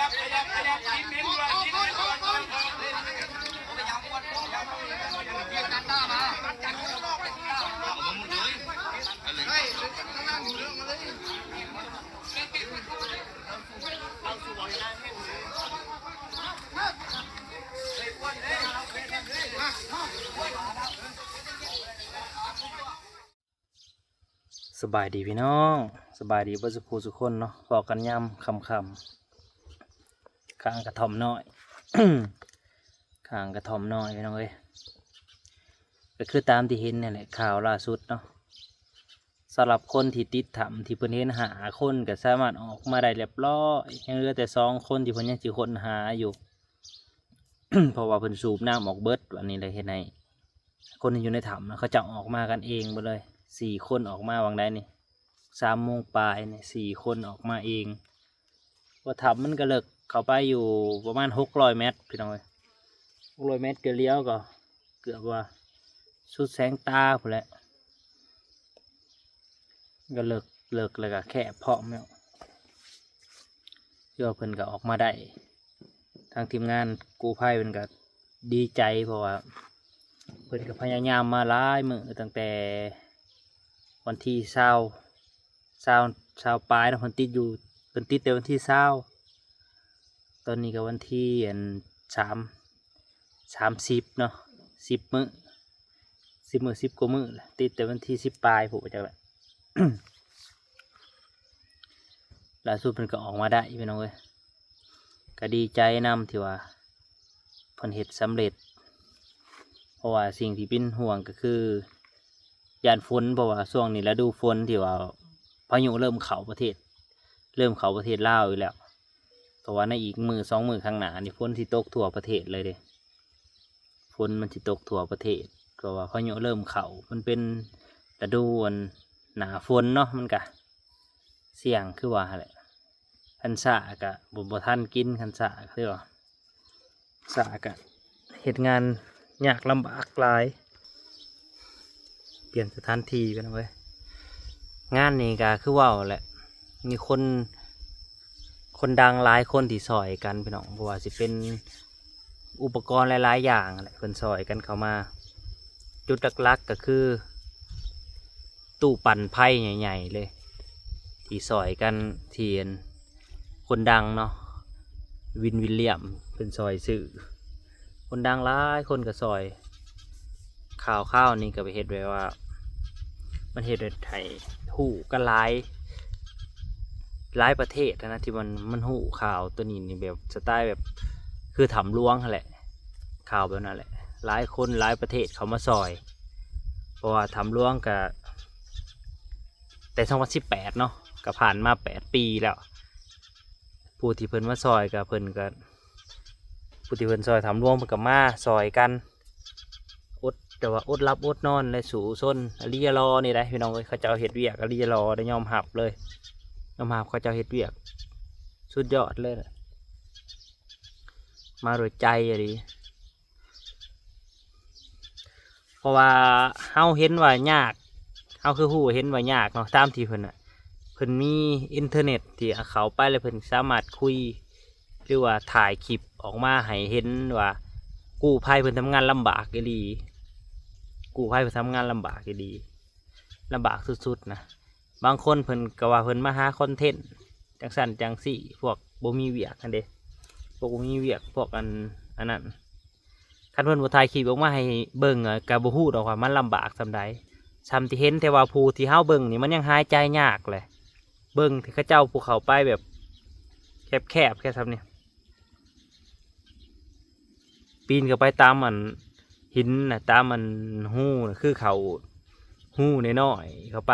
ສະບາຍດີພີ່ນ້ອງ ສະບາຍດີເບິດສຸຜູ້ສຸຄົນເນາະ ພໍ້ກັນຍາມຄ່ຳໆ ຂ້າງກະທ່ອມນ້ອຍ ຂ້າງກະທ່ອມນ້ອຍພີ່ນ້ອງເອີຍ ກໍຄືຕາມທີ່ເຫັນນີ້ແຫຼະ ຂ່າວລ່າສຸດເນາະ ສຳລັບຄົນທີ່ຕິດຖ້ຳທີ່ເພິ່ນເຫັນຫ້າຄົນກໍສາມາດອອກມາໄດ້ລຽບລ້ອຍ ຍັງເຫຼືອແຕ່ສອງຄົນທີ່ເພິ່ນຍັງຊິຄົ້ນຫາຢູ່ ເພາະວ່າເພິ່ນສູບນ້ຳອອກເບິດ ບາດນີ້ເລີຍເຮັດໃຫ້ ຄົນທີ່ຢູ່ໃນຖ້ຳນະ ເຂົາເຈົ້າອອກມາກັນເອງເບິດເລີຍ ສີ່ຄົນອອກມາຫວ່າງໃດນີ້ ສາມໂມງປາຍນີ້ ສີ່ຄົນອອກມາເອງ ເພາະຖ້ຳມັນກໍເລິກ ເຂົ້າໄປຢູ່ປະມານຫົກຮ້ອຍແມັດພີ່ນ້ອງເອີຍ ຫົກຮ້ອຍແມັດ ກໍລຽວກໍເກືອບວ່າສຸດແສງຕາພຸ້ນແຫຼະ ກໍເລິກ ເລິກແລ້ວກໍແຄບພ້ອມແລ້ວ ເພື່ອເພິ່ນກໍອອກມາໄດ້ ທາງທີມງານກູ້ໄພເພິ່ນກໍດີໃຈ ເພາະວ່າເພິ່ນກໍພະຍາຍາມມາຫຼາຍມື້ ຕັ້ງແຕ່ວັນທີຊາວ ຊາວ ຊາວປາຍເນາະ ເພິ່ນຕິດຢູ່ ເພິ່ນຕິດແຕ່ວັນທີຊາວ ຕອນນີ້ກໍວັນທີ ອັນ ສາມ ສາມສິບເນາະ ສິບມື້ ສິບມື້ ສິບກວ່າມື້ແຫຼະ ຕິດແຕ່ວັນທີສິບປາຍພຸ້ນ ບໍ່ຈັກແຫຼະ ລ່າສຸດເພິ່ນກໍອອກມາໄດ້ພີ່ນ້ອງເອີຍ ກໍດີໃຈນຳທີ່ວ່າເພິ່ນເຮັດສຳເລັດ ເພາະວ່າສິ່ງທີ່ເປັນຫ່ວງກໍຄື ຢ້ານຝົນ ເພາະວ່າຊ່ວງນີ້ລະດູຝົນ ທີ່ວ່າພາຍຸເລີ່ມເຂົ້າປະເທດ ເລີ່ມເຂົ້າປະເທດລາວອີກແລ້ວ ເພາະວ່າໃນອີກມື້ສອງມື້ຂ້າງໜ້ານີ້ ຝົນຊິຕົກທົ່ວປະເທດເລີຍເດ້ ຝົນມັນຊິຕົກທົ່ວປະເທດ ເພາະວ່າພາຍຸເລີ່ມເຂົ້າ ມັນເປັນລະດູ ອັນ ໜ້າຝົນເນາະ ມັນກະສ່ຽງຄືວ່າຫັ້ນແຫຼະ ຄັນຊ້າກະບໍ່ ບໍ່ທັນກິນ ຄັນຊ້າກະຄືວ່າ ສາກະເຮັດງານຍາກລຳບາກຫຼາຍ ປ່ຽນສະຖານທີ່ກັນເວີຍ ງານນີ້ກະຄືເວົ້າແຫຼະ ມີຄົນ ຄົນດັງຫຼາຍຄົນທີ່ຊ່ອຍກັນພີ່ນ້ອງ ບໍ່ວ່າຊິເປັນອຸປະກອນຫຼາຍໆຢ່າງແຫຼະ ເພິ່ນຊ່ອຍກັນເຂົ້າມາ ຈຸດຫຼັກໆກໍຄື ຕູ້ປັ່ນໄຟໃຫຍ່ໆເລີຍ ທີ່ຊ່ອຍກັນ ທີ່ອັນ ຄົນດັງເນາະ ວິນ ວິນລຽມ ເພິ່ນຊ່ອຍຊື້ ຄົນດັງຫຼາຍຄົນກໍຊ່ອຍ ຂ່າວຄາວນີ້ກໍໄປເຮັດແບບວ່າ ມັນເຮັດໃຫ້ຮູ້ກັນຫຼາຍ ຫຼາຍປະເທດຫັ້ນນະ ທີ່ມັນ ມັນຮູ້ຂ່າວໂຕນີ້ນີ້ ແບບສະໄຕແບບ ຄືຖ້ຳຫຼວງຫັ້ນແຫຼະ ຂ່າວແບບນັ້ນແຫຼະ ຫຼາຍຄົນຫຼາຍປະເທດເຂົ້າມາຊ່ອຍ ເພາະວ່າຖ້ຳຫຼວງກະ ແຕ່ສອງພັນສິບແປດເນາະ ກະຜ່ານມາແປດປີແລ້ວ ຜູ້ທີ່ເພິ່ນມາຊ່ອຍກະ ເພິ່ນກະ ຜູ້ທີ່ເພິ່ນຊ່ອຍຖ້ຳຫຼວງ ເພິ່ນກະມາຊ່ອຍກັນ ອົດ ແຕ່ວ່າອົດຫຼັບອົດນອນ ແລະ ສູ້ຊົນ ອີ່ຫຼີອີ່ຫຼໍນີ້ໄດ໋ ພີ່ນ້ອງເອີຍ ເຂົາເຈົ້າເຮັດວຽກ ອີ່ຫຼີອີ່ຫຼໍໄດ໋ ຍອມຮັບເລີຍ ຍອມຮັບເຂົາເຈົ້າເຮັດວຽກ ສຸດຍອດເລີຍ ມາດ້ວຍໃຈອີ່ຫຼີ ເພາະວ່າເຮົາເຫັນວ່າຍາກ ເຮົາຄືຮູ້ເຫັນວ່າຍາກເນາະ ຕາມທີ່ເພິ່ນນະ ເພິ່ນມີອິນເຕີເນັດທີ່ເຂົ້າໄປແລ້ວເພິ່ນສາມາດຄຸຍ ຫຼືວ່າຖ່າຍຄລິບອອກມາໃຫ້ເຫັນວ່າ ກູ້ໄພເພິ່ນທຳງານລຳບາກອີ່ຫຼີ ກູ້ໄພເພິ່ນທຳງານລຳບາກອີ່ຫຼີ ລຳບາກສຸດໆນະ ບາງຄົນເພິ່ນກໍວ່າເພິ່ນມາຫາຄອນເທັນ ຈັ່ງຊັ້ນຈັ່ງຊີ້ ພວກບໍ່ມີວຽກຫັ້ນເດ້ ພວກບໍ່ມີວຽກ ພວກອັນ ອັນນັ້ນ ຄັນເພິ່ນບໍ່ຖ່າຍຄລິບອອກມາໃຫ້ເບິ່ງ ກໍບໍ່ຮູ້ດອກວ່າມັນລຳບາກສ່ຳໃດ ສ່ຳທີ່ເຫັນແຕ່ວ່າຜູ້ທີ່ເຮົາເບິ່ງນີ້ ມັນຍັງຫາຍໃຈຍາກແຫຼະ ເບິ່ງທີ່ເຂົາເຈົ້າຜູ້ເຂົ້າໄປແບບແຄບໆ ແຄ່ສ່ຳນີ້ ປີນເຂົ້າໄປຕາມອັນຫີນນະ ຕາມອັນຮູນະ ຄືເຂົ້າຮູນ້ອຍໆເຂົ້າໄປ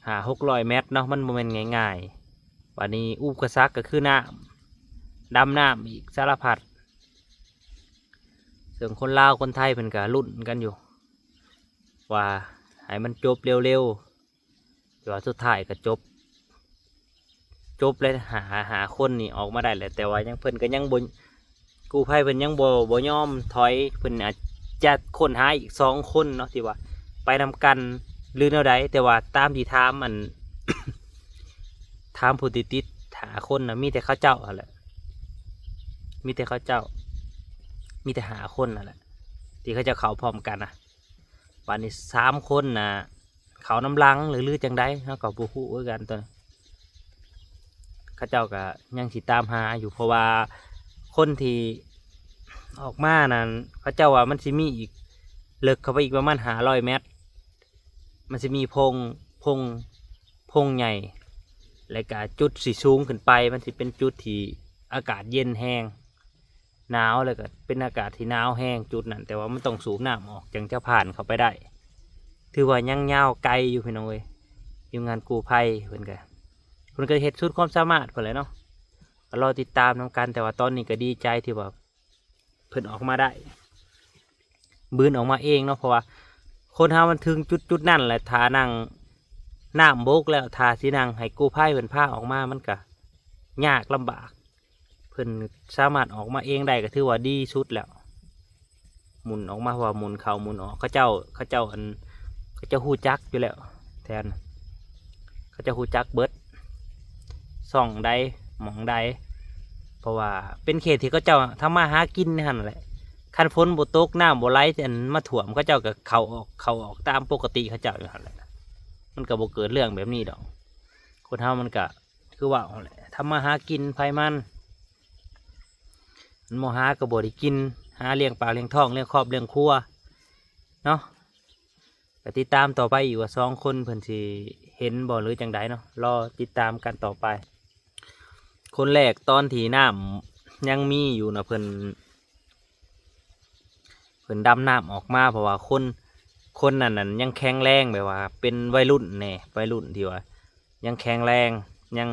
ຫ້າຫົກຮ້ອຍແມັດເນາະ ມັນບໍ່ແມ່ນງ່າຍໆ ບາດນີ້ອຸປະສັກກໍຄືນ້ຳ ດຳນ້ຳອີກ ສາລະພັດ ເຊິ່ງຄົນລາວຄົນໄທເພິ່ນກໍລຸ້ນກັນຢູ່ ວ່າໃຫ້ມັນຈົບເລັວໆ ແຕ່ວ່າສຸດທ້າຍກໍຈົບ ຈົບແລ້ວ ຫ້າ ຫ້າຄົນນີ້ອອກມາໄດ້ແລ້ວ ແຕ່ວ່າຍັງ ເພິ່ນກໍຍັງບໍ່ ກູ້ໄພເພິ່ນຍັງບໍ່ ບໍ່ຍອມຖອຍ ເພິ່ນອາດຈະຄົ້ນຫາອີກສອງຄົນເນາະ ທີ່ວ່າໄປນຳກັນ ຫຼືແນວໃດ ແຕ່ວ່າຕາມທີ່ຖາມ ອັນ ຖາມຜູ້ທີ່ຕິດ ຖ້າ ຫ້າຄົນນະ ມີແຕ່ເຂົາເຈົ້າຫັ້ນແຫຼະ ມີແຕ່ເຂົາເຈົ້າ ມີແຕ່ຫ້າຄົນຫັ້ນແຫຼະ ທີ່ເຂົາເຈົ້າເຂົ້າພ້ອມກັນນະ. ບາດນີ້ສາມຄົນນະ ເຂົ້ານຳຫຼັງ ຫຼື ຫຼືຈັ່ງໃດ ເຮົາກໍບໍ່ຮູ້ຄືກັນ. ຕົວນີ້ເຂົາເຈົ້າກໍຍັງຊິຕາມຫາຢູ່ ເພາະວ່າຄົນທີ່ອອກມານັ້ນ ເຂົາເຈົ້າວ່າມັນຊິມີອີກ ເລິກເຂົ້າໄປອີກປະມານຫ້າຮ້ອຍແມັດ ມັນຊິມີພົງ ພົງ ພົງໃຫຍ່ ແລະກະຈຸດຊິສູງຂຶ້ນໄປ ມັນຊິເປັນຈຸດທີ່ອາກາດເຢັນແຮງ ໜາວ ແລ້ວກໍເປັນອາກາດທີ່ໜາວແຮງຈຸດນັ້ນ ແຕ່ວ່າມັນຕ້ອງສູບນ້ຳອອກ ຈັ່ງຈະຜ່ານເຂົ້າໄປໄດ້. ຖືວ່າຍັງຍາວໄກຢູ່ພີ່ນ້ອງເອີຍ. ທີມງານກູ້ໄພເພິ່ນກໍ ເພິ່ນກໍເຮັດສຸດຄວາມສາມາດເພິ່ນແຫຼະເນາະ ກໍລໍຕິດຕາມນຳກັນ. ແຕ່ວ່າຕອນນີ້ກໍດີໃຈທີ່ວ່າເພິ່ນອອກມາໄດ້ ບືນອອກມາເອງເນາະ ເພາະວ່າຄົນເຮົາມັນເຖິງຈຸດໆນັ້ນແຫຼະ ຖ້ານັ່ງ ນ້ຳບົກແລ້ວ ຖ້າຊິນັ່ງໃຫ້ກູ້ໄພເພິ່ນພາອອກມາ ມັນກະຍາກລຳບາກ. ເພິ່ນສາມາດອອກມາເອງໄດ້ກໍຖືວ່າດີສຸດແລ້ວ ໝູນອອກມາ ເພາະວ່າໝູນເຂົ້າໝູນອອກ ເຂົາເຈົ້າ ເຂົາເຈົ້າ ອັນ ເຂົາເຈົ້າຮູ້ຈັກຢູ່ແລ້ວ ແຖວນັ້ນ ເຂົາເຈົ້າຮູ້ຈັກເບິດ ຊ່ອງໃດ ໝ່ອງໃດ ເພາະວ່າເປັນເຂດທີ່ເຂົາເຈົ້າທຳມາຫາກິນຫັ້ນແຫຼະ. ຄັນຝົນບໍ່ຕົກ ນ້ຳບໍ່ໄຫຼ ອັນ ມາຖ້ວມ ເຂົາເຈົ້າກໍເຂົ້າອອກ ເຂົ້າອອກຕາມປົກກະຕິເຂົາເຈົ້າຢູ່ຫັ້ນແຫຼະ ມັນກໍບໍ່ເກີດເລື່ອງແບບນີ້ດອກ. ຄົນເຮົາມັນກໍ ຄືເວົ້າຫັ້ນແຫຼະ ທຳມາຫາກິນໃຜມັນ ມັນບໍ່ຫາກໍບໍ່ໄດ້ກິນ ຫາລ້ຽງປາກລ້ຽງທ້ອງ ລ້ຽງຄອບລ້ຽງຄົວເນາະ. ກໍຕິດຕາມຕໍ່ໄປອີກວ່າສອງຄົນເພິ່ນຊິເຫັນບໍ່ ຫຼືຈັ່ງໃດເນາະ ລໍຕິດຕາມກັນຕໍ່ໄປ. ຄົນແລກຕອນທີ່ນ້ຳຍັງມີຢູ່ນະ ເພິ່ນ ເພິ່ນດຳນ້ຳອອກມາ ເພາະວ່າຄົນ ຄົນນັ້ນນັ້ນຍັງແຂງແຮງ ແບບວ່າເປັນໄວລຸ້ນແດ່ ໄວລຸ້ນທີ່ວ່າຍັງແຂງແຮງ ຍັງ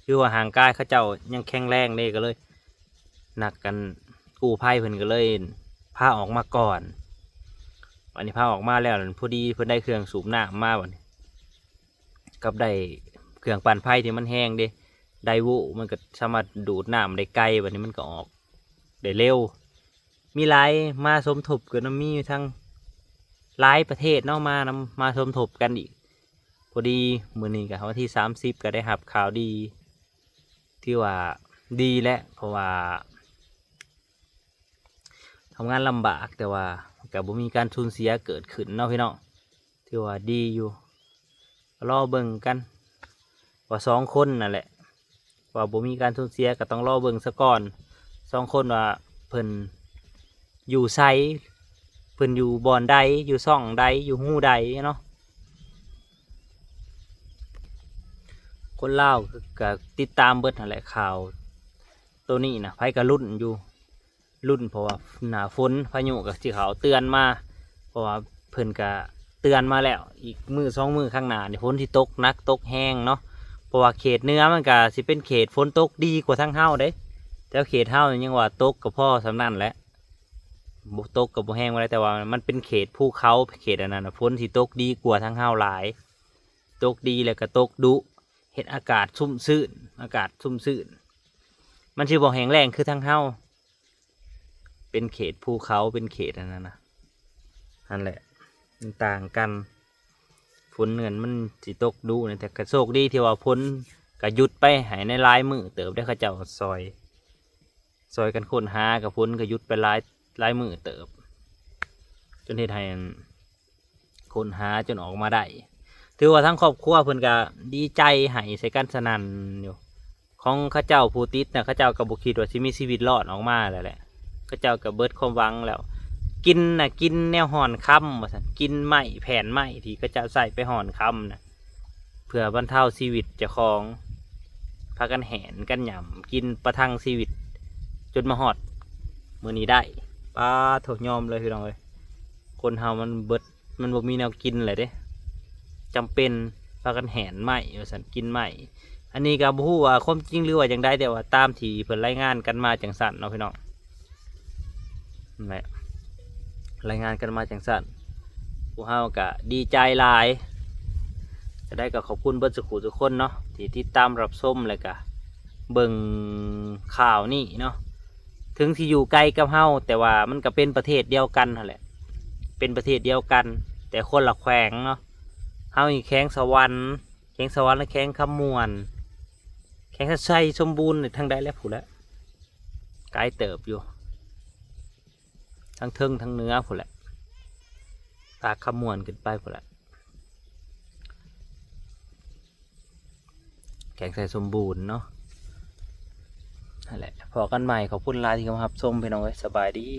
ຄືວ່າຮ່າງກາຍເຂົາເຈົ້າຍັງແຂງແຮງເດ້ ກໍເລີຍ ນັກ ອັນ ກູ້ໄພເພິ່ນກໍເລີຍພາອອກມາກ່ອນ. ບາດນີ້ພາອອກມາແລ້ວ ພໍດີເພິ່ນໄດ້ເຄື່ອງສູບນ້ຳມາ ບາດນີ້ ກັບໄດ້ເຄື່ອງປັ່ນໄຟທີ່ມັນແຮງເດ້ ໄດໂວ ມັນກໍສາມາດດູດນ້ຳໄດ້ໄກ ບາດນີ້ມັນກໍອອກໄດ້ເລັວ. ມີຫຼາຍມາສົມທົບກັນນຳ ມີທັງຫຼາຍປະເທດເນາະ ມານຳ ມາສົມທົບກັນອີກ. ພໍດີມື້ນີ້ກໍວັນທີສາມສິບ ກໍໄດ້ຮັບຂ່າວດີ ຖືວ່າດີແຫຼະ ເພາະວ່າທຳງານລຳບາກ ແຕ່ວ່າກໍບໍ່ມີການສູນເສຍເກີດຂຶ້ນເນາະພີ່ນ້ອງ ຖືວ່າດີຢູ່. ລໍເບິ່ງກັນວ່າສອງຄົນນັ້ນແຫຼະ ວ່າບໍ່ມີການສູນເສຍ ກໍຕ້ອງລໍເບິ່ງສາກ່ອນ ສອງຄົນວ່າເພິ່ນຢູ່ໃສ ເພິ່ນຢູ່ບ່ອນໃດ ຢູ່ຊ່ອງໃດ ຢູ່ຮູໃດເນາະ. ຄົນລາວກໍຕິດຕາມເບິດຫັ້ນແຫຼະ ຂ່າວໂຕນີ້ນະ ໃຜກໍລຸ້ນຢູ່ ລຸ້ນ ເພາະວ່າໜ້າຝົນ ພາຍຸກໍຊິເຂົ້າເຕືອນມາ ເພາະວ່າເພິ່ນກໍເຕືອນມາແລ້ວ ອີກມື້ສອງມື້ຂ້າງໜ້ານີ້ ຝົນຊິຕົກໜັກຕົກແຮງເນາະ. ເພາະວ່າເຂດເໜືອມັນກໍຊິເປັນເຂດຝົນຕົກດີກວ່າທາງເຮົາເດ້ ແຖວເຂດເຮົານີ້ຍັງວ່າຕົກກໍພໍສ່ຳນັ້ນແຫຼະ ບໍ່ຕົກກໍບໍ່ແຮງປານໃດ ແຕ່ວ່າມັນເປັນເຂດພູເຂົາ ເຂດອັນນັ້ນນະ ຝົນຊິຕົກດີກວ່າທາງເຮົາຫຼາຍ ຕົກດີແລ້ວກໍຕົກດຸ ເຮັດອາກາດຊຸ່ມຊື່ນ ອາກາດຊຸ່ມຊື່ນ ມັນຊິບໍ່ແຫ້ງແລ້ງຄືທາງເຮົາ ເປັນເຂດພູເຂົາ ເປັນເຂດອັນນັ້ນນະ ຫັ້ນແຫຼະ ມັນຕ່າງກັນ. ຝົນເງິນມັນຊິຕົກດຸນີ້ ແຕ່ກໍໂຊກດີທີ່ວ່າຝົນກໍຢຸດໄປໃຫ້ໃນຫຼາຍມື້ເຕີບເດ້ ເຂົາເຈົ້າຊ່ອຍ ຊ່ອຍກັນຄົ້ນຫາ ກໍຝົນກໍຢຸດໄປຫຼາຍ ຫຼາຍມື້ເຕີບ ຈົນເຮັດໃຫ້ ອັນ ຄົ້ນຫາຈົນອອກມາໄດ້ ຖືວ່າທາງຄອບຄົວເພິ່ນກໍດີໃຈ ໄຫ້ໃສ່ກັນສະໜັ່ນຢູ່. ຂອງເຂົາເຈົ້າຜູ້ຕິດນະ ເຂົາເຈົ້າກໍບໍ່ຄິດວ່າຊິມີຊີວິດລອດອອກມາແລ້ວແຫຼະ ເຂົາເຈົ້າກໍເບິດຄວາມຫວັງແລ້ວ. ກິນນະ ກິນແນວຮ່ອນຄຳວ່າຊັ້ນ ກິນໄມ້ ແຜ່ນໄມ້ທີ່ເຂົາເຈົ້າໃຊ້ໄປຮ່ອນຄຳນະ ເພື່ອບັນເທົາຊີວິດເຈົ້າຂອງ ພາກັນແຫນກັນຫຍ້ຳກິນປະທັງຊີວິດ ຈົນມາຮອດມື້ນີ້ໄດ້. ປາໂທ້ ຍອມເລີຍພີ່ນ້ອງເອີຍ ຄົນເຮົາມັນເບິດ ມັນບໍ່ມີແນວກິນແຫຼະເດ້ ຈຳເປັນພາກັນແຫນໄມ້ວ່າຊັ້ນ ກິນໄມ້. ອັນນີ້ກໍບໍ່ຮູ້ວ່າຄວາມຈິງ ຫຼືວ່າຈັ່ງໃດ ແຕ່ວ່າຕາມທີ່ເພິ່ນລາຍງານກັນມາຈັ່ງຊັ້ນເນາະພີ່ນ້ອງ ນັ້ນແຫຼະ ລາຍງານກັນມາຈັ່ງຊັ້ນ. ພວກເຮົາກໍດີໃຈຫຼາຍ ຈະໄດ້ກໍຂອບຄຸນເບິດສູ່ຜູ້ສູ່ຄົນເນາະ ທີ່ຕິດຕາມຮັບຊົມ ແລ້ວກໍເບິ່ງຂ່າວນີ້ເນາະ. ເຖິງຊິຢູ່ໄກກັບເຮົາ ແຕ່ວ່າມັນກໍເປັນປະເທດດຽວກັນຫັ້ນແຫຼະ ເປັນປະເທດດຽວກັນ ແຕ່ຄົນລະແຂວງເນາະ. ເຮົານີ້ແຂວງສະຫວັນ ແຂວງສະຫວັນ ແລະ ແຂວງຄຳມ່ວນ ແຂວງໄຊສົມບູນນີ້ທາງໃດແລ້ວພຸ້ນແຫຼະ ໄກເຕີບຢູ່ ທັງເທິງທັງເໜືອພຸ້ນແຫຼະ ປາກຄຳມ່ວນຂຶ້ນໄປພຸ້ນແຫຼະ ແຂວງໄຊສົມບູນເນາະ ນັ້ນແຫຼະ ພໍ້ກັນໃໝ່ ຂອບຄຸນຫຼາຍທີ່ເຂົ້າມາຮັບຊົມ ພີ່ນ້ອງເອີຍ ສະບາຍດີ.